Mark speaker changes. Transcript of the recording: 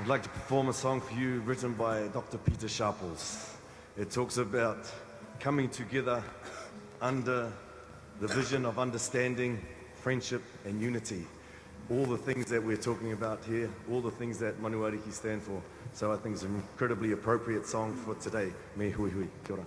Speaker 1: I'd like to perform a song for you written by Dr. Pita Sharples. It talks about coming together under the vision of understanding, friendship, and unity. All the things that we're talking about here, all the things that Manu Ariki stand for. So I think it's an incredibly appropriate song for today. Me hui hui. Kia ora.